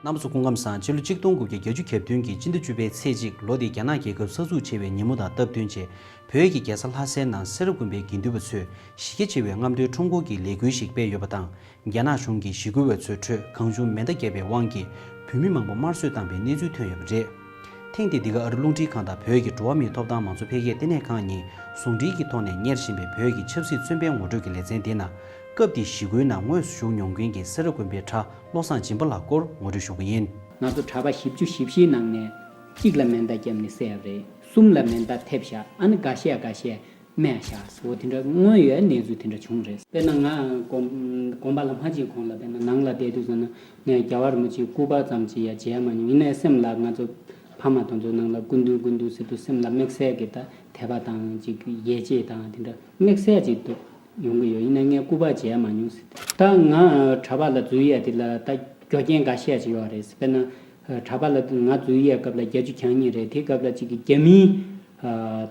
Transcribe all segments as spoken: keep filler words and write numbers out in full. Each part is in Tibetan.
རྣམ་པ་ཚོ་སྐུ་ཁམས་བཟང་། སྤྱི་ལོ་གཅིག་སྟོང་དགུ་བརྒྱ་བརྒྱད་ཅུ་གྱ་བདུན་གྱི་སྤྱི་ཟླ་བཅུ་པའི་ཚེས་གཅིག་ལོ་འདིའི་རྒྱ་ནག་རྒྱལ་ཁབ་གསར་འཛུགས་བྱས་པའི་ཉིན་མོ་དང་སྟབས་བསྟུན་བྱས། བོད་ཀྱི་རྒྱལ་ས་ལྷ་སའི་ནང་སེ་ར་དགོན་པའི་དགེ་འདུན་པ་ཚོས་གཞི་རྒྱ་ཆེ་བའི་རྔམ་སྟོན་ཁྲོམ་སྐོར་གྱི་ལས་འགུལ་ཞིག་སྤེལ་ཡོད་པ་དང་། རྒྱ་ནག་གཞུང་གིས་ཞི་རྒོལ་བ་ཚོའི་ཁྲོད་གང་བྱུང་མེ་མདའ་བརྒྱབ་པའི་དབང་གིས་བོད་མི་མང་པོ་དམར་གསོད་བཏང་པའི་གནས་ཚུལ་ཐོན་ཡོད་པ་རེད། ཐེངས་འདིའི་འདི་ག་ཨ་རི་རླུང་འཕྲིན་ཁང་དང་བོད་ཀྱི་འགྲོ་བ་མིའི་ཐོབ་ཐང་མང་གཙོ་འཕེལ་རྒྱས་ལྟེ་གནས་ཁང་གཉིས་ཟུང་འབྲེལ་གྱི་ཐོག་ནས་གཉེར་བཞིན་པའི་བོད་ཀྱི་ཆབ་སྲིད་བཙོན་པའི་ངོ་སྤྲོད་ཀྱི་ལེ་ཚན་འདིའི་ནང་། སྐབས་དེའི་ཞི་རྒོལ་ནང་དངོས་སུ་ཞུགས་མྱོང་མཁན་གྱི་སེ་ར་དགོན་པའི་གྲྭ་བློ་བཟང་སྦྱིན་པ་ལགས་སྐོར་ངོ་སྤྲོད་ཞུ་གི་ཡིན། ང་ཚོ་གྲྭ་པ་བཞི་བཅུ་ཞེ་བཞིའི་ནང་ནས་གཅིག་ལ་མེ་མདའ་བརྒྱབ་ནས་བསད་པ་རེད། གསུམ་ལ་མེ་མདའ་ཐེབས་བཞག་ཨ་ནི་འགའ་ཤས་འགའ་ཤས་རྨས་བཞག་ཟེར་བ་དེ་འདྲ་དངོས་ཡོད་གནས་ཚུལ་དེ་འདྲ་བྱུང་རེད། དཔེར་ན་ང་དགོན་དགོན་པ་ལ་མ་ཕྱིན་གོང་ལ་དཔེར་ན་ནང་ལ་བསྡད་དུས་ཙམ་ན་ངས་རྒྱལ་བ་རིན་པོ་ཆེའི་སྐུ་པར་ཙམ་ཅིག་ཡང་མཇལ་མ་མྱོང་། ཡིན་ནའི་སེམས་ལ་ང་ཚོ་ཕ་མ་དེ་ཚོའི་ནང་ལ་སྐུ་མདུན་སྐུ་མདུན་ཟེར་དུས་སེམས་ལ་དམིགས་བསལ་གྱི་ད་དད་པ་དང་ཅིག་ཡིད་ཆེས་དང་དེ་འདྲ་དམིགས་བསལ་ཅིག་འདུག་ཡོང་གི་ཡོད། ཡིན་ན་ངས་སྐུ་པར་མཇལ་མ་མྱོང་ཟེར། ད་ང་གྲྭ་པ་ལ་འཛུལ་ཡས་དེ་ལ་ད་རྒྱུ་རྐྱེན་འགའ་ཤས་ཅིག་ཡོད་རེད། དཔེར་ན་གྲྭ་པ་ལ་ང་འཛུལ་ཡས་སྐབས་ལ་བརྒྱད་ཅུ་གྱ་གཉིས་རེད། དེ་སྐབས་ལ་ཅིག་གི་རྒྱ་མིའི་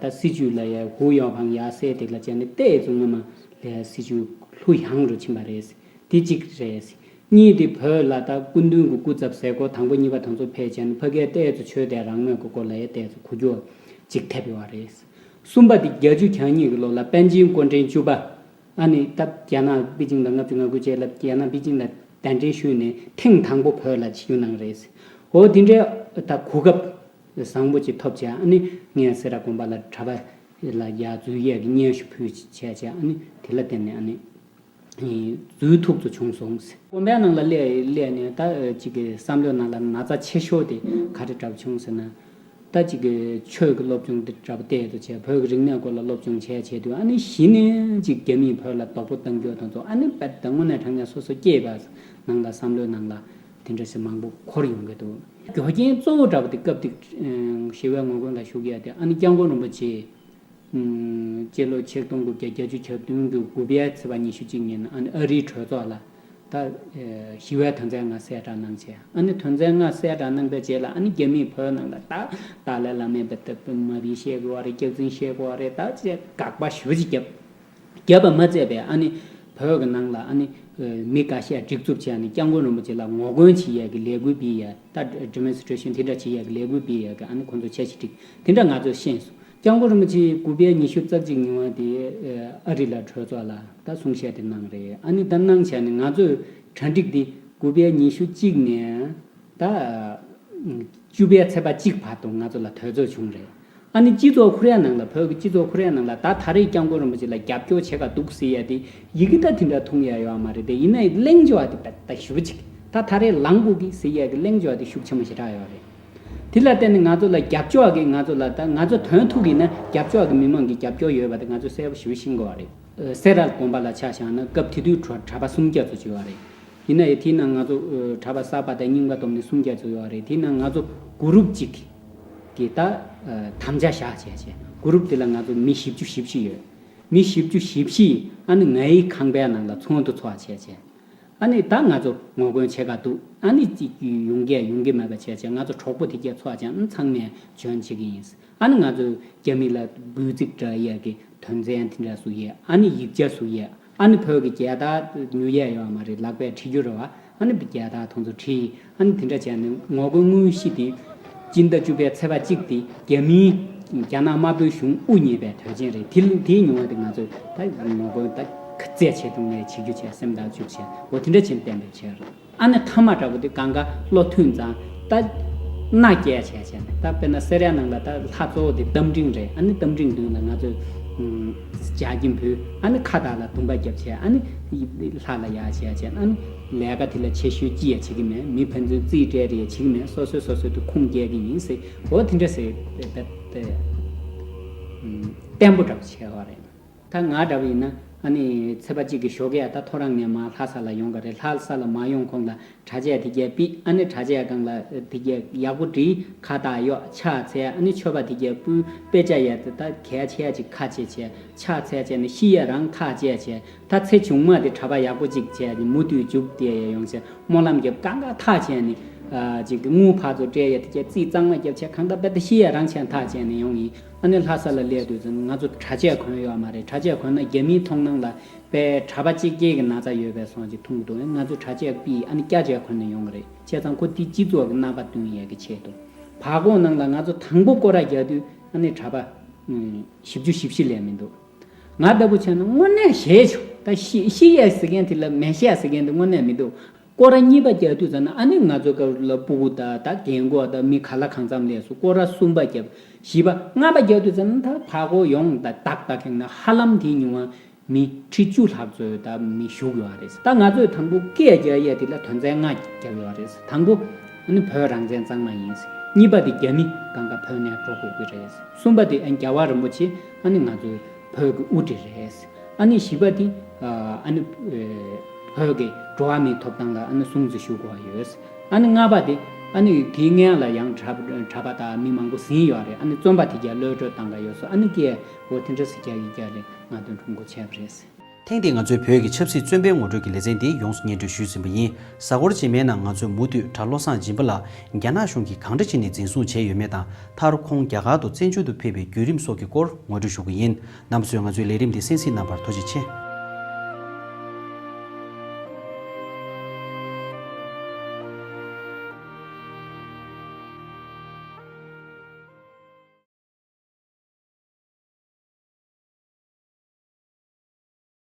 ད་སྲིད་བྱུས་ལ་ཡ་ཧུའུ་ཡའོ་ཕང་ཡར་སེལ་དེ་ལ་བྱས་ནས་ཏོག་ཙམ་སྔོན་མ་ལ་སྲིད་བྱུས་ལྷོད་ཡངས་རུ་ཕྱིན་པ་རེད། དེ་གཅིག་རེད། གཉིས་དེ་བོད་ལ་ད་སྐུ་མདུན་གྱི་སྐུ་ཚབ་ཟས་གོ་དང་པོ་གཉིས་པ་དེ་ཚོ་ཕེབས་བྱས་ནས་ཕ་གིར་ཏོག་ཙམ་ཆོས་དད་རང་མོས་ཀྱི་སྐོར་ལ་ཡ་ཏོག་ཙམ་འགུལ་སྐྱོད་ཅིག་ཐེབས་ཡོད་རེད། གསུམ་པ་དེ་བརྒྱད་ཅུ་གྱ་གཉིས་ཀྱི་ལོ་ལ་པཎ་ཆེན་སྐུ་ཕྲེང་བཅུ་པ། ཨ་ནི་ད་རྒྱ་ནག་པེ་ཅིང་ལ་ལྔ་བཅུ་ང་དགུ་རྗེས་ལ་རྒྱ་ནག་པེ་ཅིང་ལ་གདན་འདྲེན་ཞུས་ནས་ཐེངས་དང་པོ་བོད་ལ་ཆིབས་བསྒྱུར་གནང་རེད། འོ་དེ་འདྲའི་ད་གོ་སྐབས་བཟང་པོ་ཅིག་ཐོབ་བྱས་ཨ་ནི་ངས་སེ་ར་དགོན་པ་ལ་གྲྭ་པ་ལ་ཡར་འཛུལ་ཡས་ཀྱི་སྙན་ཞུ་ཕུལ་བྱས་བྱས་ཨ་ནི་དེ་ལ་བརྟེན་ནས་ཨ་ནི་འཛུལ་ཐུབ་ཚོ་བྱུང་སོང་། དགོན་པའི་ནང་ལ་སླེབས་སླེབས་ནས་ད་ཅིག་གི་བསམ་བློའི་ནང་ལ་ན་ཚ་ཆེ་ཤོས་དེ་ག་རེ་འདྲ་བྱུང་ཟེར་ན། ད་ཅིག་གི་ཆོས་ཀྱི་སློབ་སྦྱོང་འདི་འདྲ་པོ་བལྟས་དུ་བྱས་བོད་ཀྱི་རིག་གནས་སྐོར་ལ་སློབ་སྦྱོང་བྱས་བྱས་དུས་ཨ་ནི་གཞི་ནས་ཅིག་རྒྱ་མིས་བོད་ལ་དོགས་པ་གཏང་རྒྱུ་དང་ཚོ་ཨ་ནི་དཔེ་ད་དངོས་གནས་དྲང་གནས་སོ་སོ་སྐྱེས་པ་ནང་ལ་བསམ་བློའི་ནང་ལ་དེ་འདྲ་ཞིག་མང་པོ་འཁོར་ཡོང་གི་འདུག་རྒྱུ་རྐྱེན་གཙོ་བོ་འདྲ་པོ་དེ་སྐབས་དེ་ཞི་བའི་ངོ་རྒོལ་ལ་ཞུགས་ཡ་དེ་ཨ་ནི་སྐྱབས་མགོན་རིན་པོ་ཆེ་སྤྱི་ལོ་ཆིག་སྟོང་དགུ་བརྒྱ་བརྒྱད་ཅུ་གྱ་བདུན་གྱི་དགུ་པའི་ཚེས་པ་ཉི་ཤུ་གཅིག་ཉིན་ཨ་ནི་ཨ་རིའི་གྲོས་ཚོགས་ལ། ད་ཞི་བའི་དོན་ཚན་ལྔ་གསལ་བསྒྲགས་གནང་བྱས། ཨ་ནི་དོན་ཚན་ལྔ་གསལ་བསྒྲགས་གནང་པའི་རྗེས་ལ་ཨ་ནི་རྒྱ་མིས་བོད་ནང་ལ་ད་ཏཱ་ལའི་བླ་མས་པ་ཏི་མ་བི་བཤད་དགོས་བ་རེད། སྐྱག་རྫུན་བཤད་དགོས་བ་རེད། ད་ཅེས་དགག་པ་ཞེ་པོ་ཅིག་བརྒྱབ། བརྒྱབ་པ་མ་ཚད་པས་ཨ་ནི་བོད་ཀྱི་ནང་ལ་ཨ་ནི་མི་འགའ་ཤས་སྒྲིག་འཛུགས་བྱས་ནས་སྐྱབས་མགོན་རིན་པོ་ཆེ་ལ་ངོ་རྒོལ་བྱེད་ཡས་ཀྱི་ལས་འགུལ་སྤེལ་ཡས་ད་ཌི་མོན་སི་ཊི་རེ་ཤན་དེ་འདྲ་བྱེད་ཡས་ཀྱི་ལས་འགུལ་སྤེལ་ཡས་ཀྱི་ཨ་ནི་ཁོང་ཚོ་འཆར་གཞི་བསྒྲིགས་དེ་འདྲ་ང་ཚོས་ཤེས་སོང་། སྐྱབས་མགོན་རིན་པོ་ཆེ་དགུ་པའི་ཉི་ཤུ་རྩ་གཅིག་ཉིན་མ་དེ་ཨ་རི་ལ་གྲོས་ཚོགས་ལ་ད་གསུང་བཤད་དེ་གནང་རེད། ཨ་ནི་ད་གནང་བྱས་ནས་ང་ཚོས་གྲ་སྒྲིག་དེ་དགུ་པའི་ཉི་ཤུ་གཅིག་ནས་ད་བཅུ་པའི་ཚེས་པ་གཅིག་བར་དུ་ང་ཚོ་ལ་དུས་ཚོད་བྱུང་རེད། ཨ་ནི་སྤྱི་ཚོགས་ཁོ་རའི་ནང་ལ་བོད་ཀྱི་སྤྱི་ཚོགས་ཁོ་རའི་ནང་ལ་ད་ད་རེས་སྐྱབས་མགོན་རིན་པོ་ཆེ་ལ་རྒྱབ་སྐྱོར་བྱེད་ག་འདུག་ཟེར་ཡ་དེ་ཡི་གེ་ད་དེ་འདྲ་མཐོང་ཡ་ཡོད་མ་རེད་དེ། ཡིན་ནའི་གླེང་བྱ་བ་དེ་ད་ཞེ་པོ་ཅིག་ད་ད་རེས་ལངས་དགོས་ཀི་ཟེར་ཡ་གི་གླེང་བྱ་བ་དེ་ཤུགས་ཆེན་པོ་ཞེ་དྲག་ཡོད་རེད། དེ་ལ་བརྟེན་ནས་ང་ཚོ་ལ་རྒྱབ་སྐྱོར་གི་ང་ཚོ་ལ་ད་ང་ཚོ་དོན་ཐུག་གི་ན་རྒྱབ་སྐྱོར་གི་མི་མང་གི་རྒྱབ་སྐྱོར་ཡོད་པ་དེ་ང་ཚོ་གསལ་པོ་ཞེ་པོ་ཤེས་དགོས་པ་རེད། སེ་ར་དགོན་པ་ལ་ཆ་བཞག་ན་སྐབས་དེ་དུས་གྲྭ་པ་སུམ་བརྒྱ་ཙམ་ཅིག་ཡོད་རེད། ཡིན་ན་ཡང་དེའི་ནང་ང་ཚོ་གྲྭ་པ་གསར་པ་དང་རྙིང་པ་བསྡོམས་ནས་སུམ་བརྒྱ་ཙམ་ཡོད་རེད། དེའི་ནང་ང་ཚོ་གུ་རུབ་གཅིག་གི་ད་དམ་བཅའ་བཞག་བྱས་བྱས་གུ་རུབ་དེ་ལ་ང་ཚོ་མི་བཞི་བཅུ་ཞེ་བཞི་ཡོད། མི་བཞི་བཅུ་ཞེ་བཞི་ཨ་ནི་ང་ཡི་ཁང་པའི་ནང་ལ་ཚོགས་འདུ་ཚོགས་བྱས་བྱས། ཨ་ནི་ད་ང་ཚོ་ངོ་རྒོལ་བྱེད་ག་འདུག་ཨ་ནི་ཅིག་ཡོང་གི་ཡོང་གི་མེད་པ་བྱས་བྱས་ང་ཚོ་གྲོགས་པོ་དེ་གས་ཚོགས་བྱས་ཨ་ནི་ཚང་མས་འཇོན་བྱེད་ཀྱི་ཡིན། ཨ་ནི་ང་ཚོས་རྒྱ་མི་ལ་འབོད་ཚིག་སྒྲ་ཡས་ཀྱི་དོན་ཚན་དེ་འདྲ་བཟོ་ཡས། ཨ་ནི་ཡིག་ཆ་བཟོ་ཡས། ཨ་ནི་བོད་ཀྱི་རྒྱལ་དར་ཉོ་ཡས་ཡོད་མ་རེད། ལག་པས་བྲིས་རྒྱུ་རེད་བ། ཨ་ནི་རྒྱལ་དར་དེ་ཚོ་བྲིས། ཨ་ནི་དེ་འདྲ་བྱས་ནས་ངོ་རྒོལ་དངོས་གཞི་དེ་སྤྱི་ཟླ་བཅུ་པའི་ཚེས་པ་གཅིག་དེ་རྒྱ་མིའི་རྒྱ་ནག་དམར་པོའི་གཞུང་དབུ་བརྙེས་པའི་དུས་ཆེན་རེད། དེ་དེའི་ཉིན་མོ་དེ་ང་ཚོས་ད་ངོ་རྒོལ་ད་ག་ཚད་བྱེད་ཐུབ་ངེས་བྱེད་རྒྱུ་བྱས་སེམས་ཐག་བཅུག་བྱས་འོ་དེ་འདྲ་བྱས་ནས་གཏན་འབེབས་བྱས་རེད། ཨ་ནི་ཐ་མ་འདྲ་པོ་དེ་གང་ག་བློ་མཐུན་ཙང་ད་མནའ་སྐྱེལ་བྱས་བྱས་ནས་ད་དཔེར་ན་སེ་རའི་ནང་ལ་ད་ལྷ་གཙོ་བོ་དེ་རྟ་མགྲིན་རེད། ཨ་ནི་རྟ་མགྲིན་མདུན་ལ་ང་ཚོས་ཨུམ་ལྗགས་ཀྱི་འབུལ། ཨ་ནི་ཁ་བཏགས་ལ་དུང་པ་བརྒྱབ་བྱས་ཨ་ནི་ལྷ་ལ་ཡར་བྱས་བྱས་ཨ་ནི་ལས་ཀ་དེ་ལ་ཆེ་ཤོས་ཅི་ཡང་བྱེད་ཀྱི་མེད། མི་ཕན་ཚུན་རྩིས་སྤྲད་རེས་བྱེད་ཀྱི་མེད། སོ་སོས་སོ་སོའི་དུ་ཁུངས་སྐྱེལ་གྱི་ཡིན་ཟེར་འོ་དེ་འདྲ་ཟེར་ད་ད་ཨུམ་བརྟན་པོ་འདྲ་པོ་བྱས་པ་རེད། ད་ང་འདྲ་པོ་ཡིན་ན་ཨ་ནི་ཚེས་པ་གཅིག་གི་ཞོགས་ཀས་ད་ཐོ་རངས་ནས་མར་ལྷ་ས་ལ་ཡོང་གི་རེད། ལྷ་ས་ལ་མ་ཡོང་གོང་ལ་གྲྭ་ཆས་དེ་གས་ཕུད། ཨ་ནི་གྲྭ་ཆས་སྒང་ལ་དེ་གས་ཡག་པོ་བསྒྲིལ། ཁ་བཏགས་གཡོགས། ཕྱག་འཚལ། ཨ་ནི་མཆོད་པ་དེ་གས་ཕུལ། དཔེ་ཆ་ཡ་དེ་ད་གལ་ཆེ་ཡ་ཅིག་ཁ་ཕྱེ་བྱས་ཕྱག་འཚལ་བྱས་ནས་ཤི་ཡ་རང་ཁ་བཅད་བྱས། ད་ཚེ་གཞུག་མ་དེ་གྲྭ་པ་ཡག་པོ་ཅིག་བྱས་ནས་མུ་མཐུད་མཇུག་དེ་ཡ་ཡོང་བྱས་སྨོན་ལམ་རྒྱབ། གང་ག་ཐག་བཅད་ནས་ ཅིག་དངུལ་ཕར་ཚུར་སྤྲད་ཡ་དེ་ཅིག་རྩིས་གཙང་མ་རྒྱབ་བྱས་གང་ལྟར་དཔེ་ད་ཤི་ཡ་རང་ཆས་མཐའ་བྱས་ནས་ཡོང་ཡིན། ཨ་ནི་ལྷ་ས་ལ་སླེབས་དུས་ཙམ་ང་ཚོ་གྲྭ་ཆས་གོན་ཡོད་མ་རེད། གྲྭ་ཆས་གོན་ན་རྒྱ་མིའི་མཐོང་སྣང་ལ་དཔེ་གྲྭ་པ་གཅིག་སྐྱེས་ཀྱི་ན་ཚ་ཡོད་པའི་བཟོ་ཅིག་མཐོང་གི་འདུག་ང་ཚོ་གྲྭ་ཆས་ཕུད་ཨ་ནི་སྐྱ་ཆས་གོན་ནས་ཡོང་གི་རེད། བྱས་ཙང་ཁོ་དེ་སྤྱི་ཚོགས་ཀྱི་རྣམ་པ་སྟོན་ཡས་ཀྱི་ཆེད་དུ། བར་སྐོར་ནང་ལ་ང་ཚོ་དང་པོ་སྐོར་ར་རྒྱག་དུས་ཨ་ནི་གྲྭ་པ་བཞི་བཅུ་ཞེ་བཞི་ལས་མི་འདུག་ང་ལྟ་བུ་བྱས་ན་དངོས་གནས་ཞེད་བྱུང་། ད་ཤི་ཤི་ཡས་ཟེར་མཁན་དེ་ལ་མེ་ཤ་ཟེར་མཁན་དེ་དངོས་གནས་མི་འདུག་སྐོར་ར་གཉིས་པ་རྒྱག་དུས་ཙམ་ན་ཨ་ནི་ང་ཚོ་སྐབས་ལ་སྤུ་གུ་དང་ད་རྒན་གོག་དང་མི་ག་ལ་གང་འཚམ་སླེབས་སོང་། སྐོར་ར་གསུམ་པ་བརྒྱབ། བཞི་པ་ལྔ་པ་རྒྱག་དུས་ཙམ་ན་ད་བར་སྐོར་ཡོངས་ད་ཏག་ཏག་ཁེངས་ན་ཧ་ལམ་དེའི་ཉུང་བ་མི་ཁྲི་བཅུ་ལྷག་ཙམ་ད་མི་བཞུགས་ཡོད་རེད། ད་ང་ཚོས་དང་པོ་སྐད་རྒྱག་ཡས་དེ་ལ་དོན་ཚན་ལྔ་བརྒྱབ་ཡོད་རེད། དང་པོ་ཨ་ནི་བོད་རང་བཙན་གཙང་མ་ཡིན། གཉིས་པ་དེ་རྒྱ་མི་གང་ག་བོད་ནས་འགྲོ་དགོས་ཀྱི་རེད། གསུམ་པ་དེ་ཨ་ནི་རྒྱལ་བ་རིན་པོ་ཆེ་ཨ་ནི་ང་ཚོའི་བོད་ཀྱི་དབུ་ཁྲིད་རེད། ཨ་ནི་བཞི་པ་དེ་ཨ་ནི་བོད་ཀྱི་འགྲོ་བ་མིའི་ཐོབ་ཐང་ལ་ཨ་ནི་སྲུང་བརྩི་ཞུ་དགོས་ཡོད། ཨ་ནི་ལྔ་པ་དེ་ཨ་ནི་དེའི་སྔོན་ལ་ཡང་གྲྭ་གྲྭ་པ་དང་མི་མང་པོ་ཟིན་ཡོད་རེད། ཨ་ནི་རྩོམ་པ་དེ་རྒྱ་གློད་བཀྲོལ་བཏང་ག་ཡོད་སོང་། ཨ་ནི་སྐད་འོ་དེ་འདྲ་ཟེར་རྒྱག་གི་རྒྱག་རེད། ང་དོན་གྲུབ་འགོ་བྱས་པ་རེད། ཐེངས་འདིའི་ང་ཚོའི་བོད་ཀྱི་ཆབ་སྲིད་བཙོན་པའི་ངོ་སྤྲོད་ཀྱི་ལེ་ཚན་འདི་ཡོངས་སུ་སྙན་སྒྲོན་ཞུས་ཟིན་པ་ཡིན། གཟའ་འཁོར་རྗེས་མའི་ནང་ང་ཚོས་མུ་མཐུད་གྲྭ་བློ་བཟང་སྦྱིན་པ་ལགས་རྒྱ་ནག་གཞུང་གིས་གང་འདྲ་བྱས་ནས་འཛིན་བཟུང་བྱས་ཡོད་མེད་དང་། མཐར་ཁོང་རྒྱ་གར་དུ་བཙན་བྱོལ་དུ་ཕེབས་པའི་བརྒྱུད་རིམ་སོགས་ཀྱི་སྐོར་ངོ་སྤྲོད་ཞུ་གི་ཡིན། རྣམ་པ་ཚོས་ང་ཚོའི་ལས་རིམ་འདི་གསན་གཟིགས་གནང་བར་ཐུགས་རྗེ་ཆེ།